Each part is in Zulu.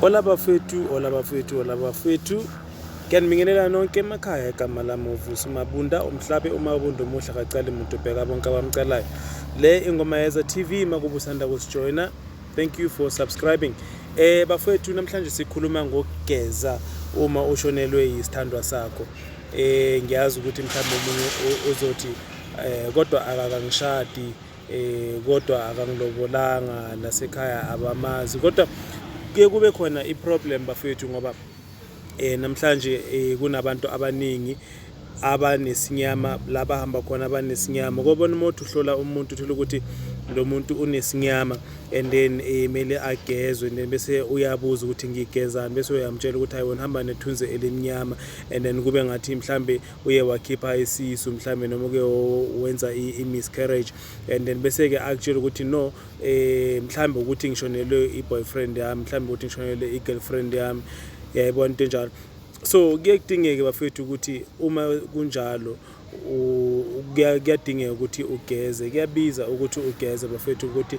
Hola bafethu, hola bafethu, hola bafethu. Ngiyanibingelela nonke emakhaya. Igama lami uVusi Mabunda, umhlabe uMabunda omuhle akacali muntu ubheka bonke abamcalayo. Le ingoma yeza TV makuba usanda kusijoyina. Thank you for subscribing. Bafethu, namhlanje sikhuluma ngokugeza uma ushonelwe yisithandwa sakho. Ngiyazi ukuthi mhlawumbe omunye uzothi kodwa akakangishadi, kodwa akangilobolanga, nasekhaya abamazi, kodwa kuye kube khona i-problem bafethu, ngoba namhlanje kunabantu abaningi abanesinyama la bahamba khona abanesinyama. Kobona uma uthi uhlola umuntu, uthola ukuthi lo muntu unesinyama and then mele agezwe, and then bese uyabuza ukuthi ngigezani, bese uyamtshela ukuthi hayi, wena hamba nethunzi elimnyama, and then kube ngathi mhlambe uye wakhipha isisu mhlambe noma uke wenza i-miscarriage, and then bese-ke akutshela ukuthi no, mhlambe ukuthi ngishonelwe i-boyfriend yami, mhlambe ukuthi ngishonelwe i-girlfriend yami, yayibona into enjalo. So kuye kudingeke bafethu ukuthi uma kunjalo kuyadingeka ukuthi ugeze. Kuyabiza ukuthi ugeze bafethu, ukuthi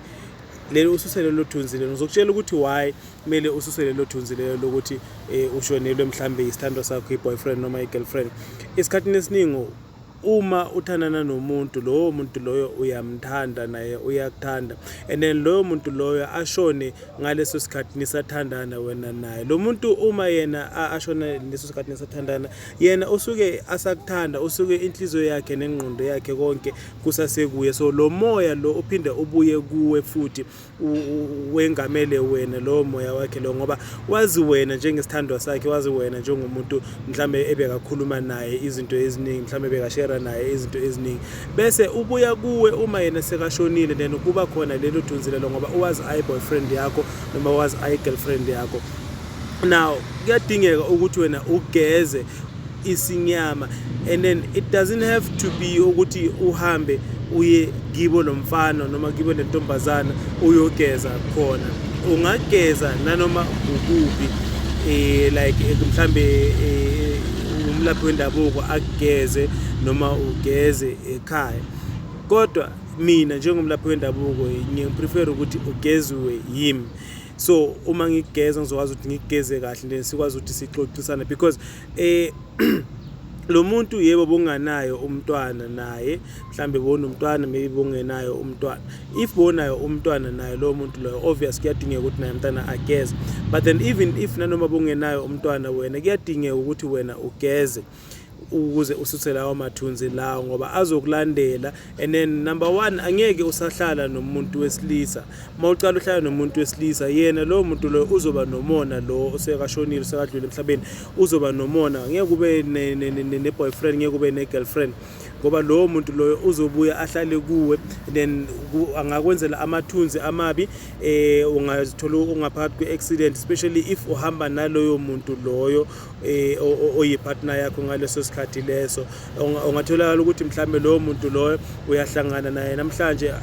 lelo ususe lelo thunzi lelo. Ngizokutshela ukuthi why kumele ususe lelo thunzi lelo lokuthi ushonelwe mhlambe isithandwa sakho, i-boyfriend noma i-girlfriend. Esikhathini esiningi uma uthandana nomuntu, lowo muntu loyo uyamthanda, naye uyakuthanda, and then loyo muntu loyo ashone ngaleso sikhathi nisathandana wena naye. Lo muntu uma yena ashona leso sikhathi nisathandana, yena usuke asakuthanda, usuke inhliziyo yakhe nengqondo yakhe konke kusasekuye. So lo moya lo uphinde ubuye kuwe futhi wengamele wena, lowo moya wakhe lo, ngoba wazi wena njengesithandwa sakhe, wazi wena njengomuntu mhlambe ebekakhuluma naye izinto eziningi, mhlambe bekashare naye izinto eziningi, bese ubuya kuwe uma yena sekashonile. Then kuba khona lelo thunzi lelo, ngoba uwazi ayi-boyfriend yakho noma wazi ayi-girlfriend yakho. Now kuyadingeka ukuthi wena ugeze isinyama, and then it doesn't have to be ukuthi uhambe uye kibo lo mfana noma kibo le ntombazana uyogeza khona. Ungageza nanoma ukuphi, like mhlambe umlaphi wendabuko akugeze noma ugeze ekhaya, kodwa mina njengomlaphi wendabuko ngiprefer ukuthi ugeziwe yimi. So uma ngigeza ngizokwazi ukuthi ngigeze kahle, then sikwazi ukuthi sixoxisane, because lo muntu yebo bonganayo umntwana naye, mhlambe bonomntwana, maybe bongenayo umntwana. If bonayo umntwana naye lowo muntu loyo, obvious kuyadingeka ukuthi naye umntwana ageze. But then even if nanoma bongenayo umntwana wena, kuyadingeka ukuthi wena ugeze ukuze ususe lawo mathunzi lawo, ngoba azokulandela. And then number one, angeke usahlala nomuntu wesilisa. Uma ucala uhlala nomuntu wesilisa, yena lowo muntu loyo uzoba nomona. Lo osekashonile, osekadlule emhlabeni, uzoba nomona. Ngeke ube ne-boyfriend, ngeke ube ne-girlfriend, ngoba lowo muntu loyo uzobuya ahlale kuwe, then angakwenzela amathunzi amabi. Ungazithola ungaphakathi kwe-accident, especially if uhamba naloyo muntu loyo oyi-partner yakho ngaleso sikhathi leso. Ungatholakala ukuthi mhlambe lowo muntu loyo uyahlangana naye namhlanje,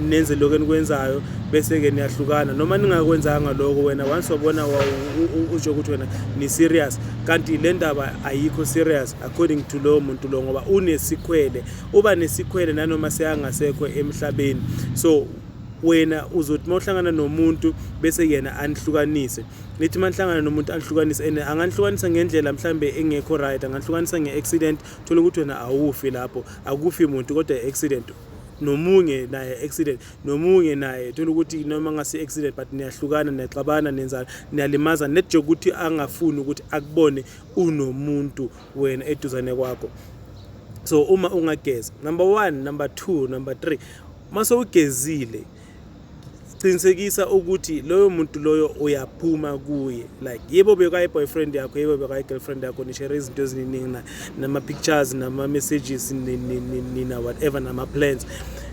nenze lokho enikwenzayo, bese-ke niyahlukana noma ningakwenzanga lokho. Wena once wabona usho ukuthi wena ni-serious, kanti le ndaba ayikho serious according to lowo muntu lo, ngoba unesikhwele, uba nesikhwele nanoma seyangasekho emhlabeni. So wena uzothi uma uhlangana nomuntu bese yena anihlukanise, nithi uma nihlangana nomuntu anihlukanise, and anganihlukanisa ngendlela mhlambe engekho right, anganihlukanisa nge-accident. Thola ukuthi wena awufi lapho, akufi muntu, kodwa i-accident, nomunye naye accident, nomunye naye thola ukuthi noma ngasi accident, but niyahlukana, niyaxabana, nenza niyalimaza net nje ukuthi angafuni ukuthi akubone unomuntu wena eduzane kwakho. So uma ungageza, number one, number two, number three, mase ugezile, qinisekisa ukuthi loyo muntu loyo uyaphuma kuye. Like yebo bekayi-boyfriend yakho, yebo bekayi-girlfriend yakho, nishare izinto eziningi nama-pictures, nama-messages, nina whatever, nama-plans.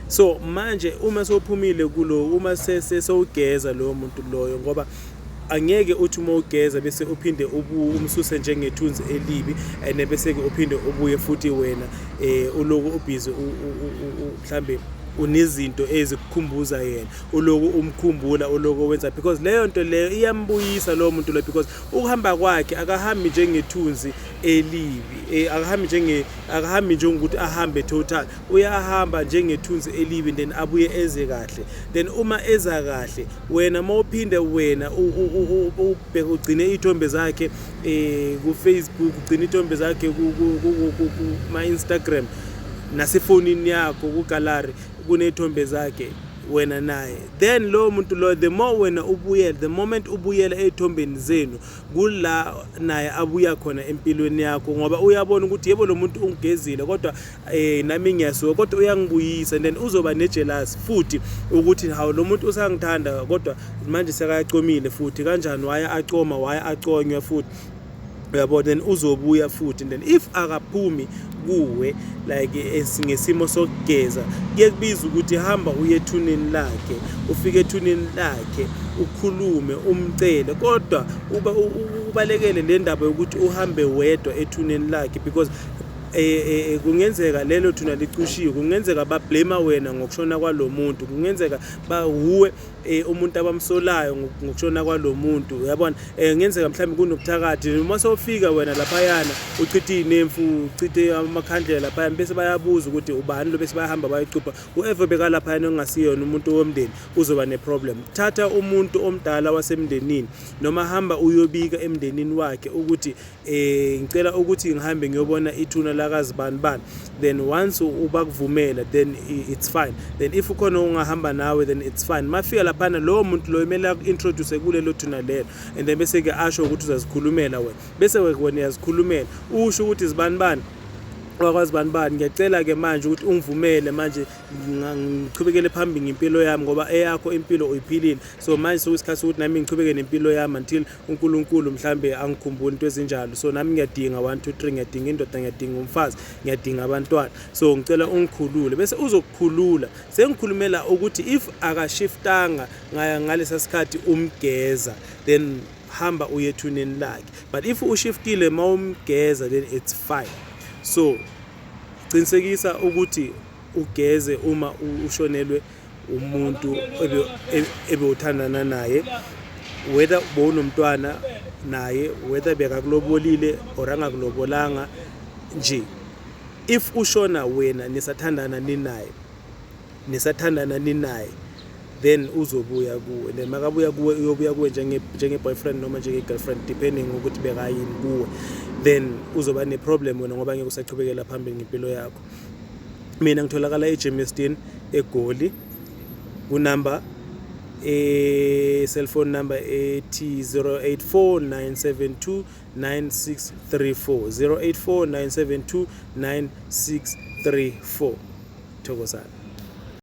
So manje uma sewuphumile kulo, uma sewugeza loyo muntu loyo, ngoba angeke uthi uma ugeza bese uphinde umsuse njengethunzi elibi, and bese-ke uphinde ubuye futhi wena uloku ubhizi mhlambe. Unezinto ezikukhumbuza yena, uloku umkhumbula, uloku wenza, because leyo nto leyo iyambuyisa lowo muntu lo, because ukuhamba kwakhe akahambi njengethunzi elibi, akahambi njengokuthi ahambe total. Uyahamba njengethunzi elibi, then abuye eze kahle. Then uma eza kahle, wena mawuphinde wena ubheke, ugcine iy'thombe zakhe ku-Facebook, ugcine iy'thombe zakhe kuma-Instagram nasefonini yakho, ku-gallery kuney'thombe zakhe wena naye. Then lowo muntu loyo, the more wena ubuyela, the moment ubuyela ey'thombeni zenu, kula naye abuya khona empilweni yakho, ngoba uyabona ukuthi yebo, lo muntu ungigezile, kodwa nami ngiyasuka, kodwa uyangibuyisa. And then uzoba ne-jealous futhi ukuthi hawu, lo muntu usangithanda, kodwa manje sekayacomile futhi. Kanjani? Waya acoma, waya aconywa futhi, uyabona? Then uzobuya futhi. And then if akaphumi kuwe, like ngesimo sokugeza, kuye kubiza ukuthi hamba uye ethuneni lakhe, ufike ethuneni lakhe, ukhulume, umcele, kodwa uba ubalekele le ndaba yokuthi uhambe wedwa ethuneni lakhe, because kungenzeka lelo thuna licushiwe, kungenzeka ba-blame wena ngokushona kwalo muntu, kungenzeka bawuwe umuntu abamsolayo ngokushona kwalo muntu, uyabona? Kungenzeka mhlawumbe kunobuthakathi. Uma sewufika wena laphayana, uchithe iy'nemfu, uchithe amakhandlela laphayana, bese bayabuza ukuthi ubani lo, bese bayahamba bayocupha whoever bekalaphayana ongasiyona umuntu womndeni, uzoba ne-problem. Thatha umuntu omdala wasemndenini, noma hamba uyobika emndenini wakhe ukuthi ngicela ukuthi ngihambe ngiyobona ithuna lakazibani bani. Then once ubakuvumela, then it's fine. Then if ukhona ongahamba nawe, then it's fine. Mafika laphana, lowo muntu loyo kumele aku-introduce kulelo thuna lelo, and then bese-ke asho ukuthi uzazikhulumela wena, bese wena uyazikhulumela, usho ukuthi zibani bani wakwazi bani bani, ngiyacela-ke manje ukuthi ungivumele manje ngichubekele phambili ngempilo yami, ngoba eyakho impilo uyiphilile, so manje sekuyisikhathi sokuthi nami ngichubeke nempilo yami until uNkulunkulu mhlambe angikhumbule, into ezinjalo. So nami ngiyadinga 1 2 3, ngiyadinga indoda, ngiyadinga umfazi, ngiyadinga abantwana, so ngicela ungikhulule. Bese uzokukhulula. Sengikhulumela ukuthi if akashiftanga ngalesa sikhathi umgeza, then hamba uye ethuneni lakhe, but if ushiftile mawumgeza, then it's fine. So qinisekisa ukuthi ugeze uma ushonelwe umuntu ebewuthandana naye, whether bowunomntwana naye, whether bekakulobolile or angakulobolanga nje. If ushona wena nisathandana ninaye, nisathandana ninaye, then uzobuya kuwe. Then makabuya kuwe, uyobuya kuwe njenge-boyfriend noma njenge-girlfriend, depending ukuthi bekayini kuwe. Then uzoba ne-problem wena, ngoba ngeke usachubekela phambili ngempilo yakho. Mina ngitholakala eGermiston, eGoli, kunumber e-cellphone number ethi 084 972 9634, 084 972 9634. Thokozani.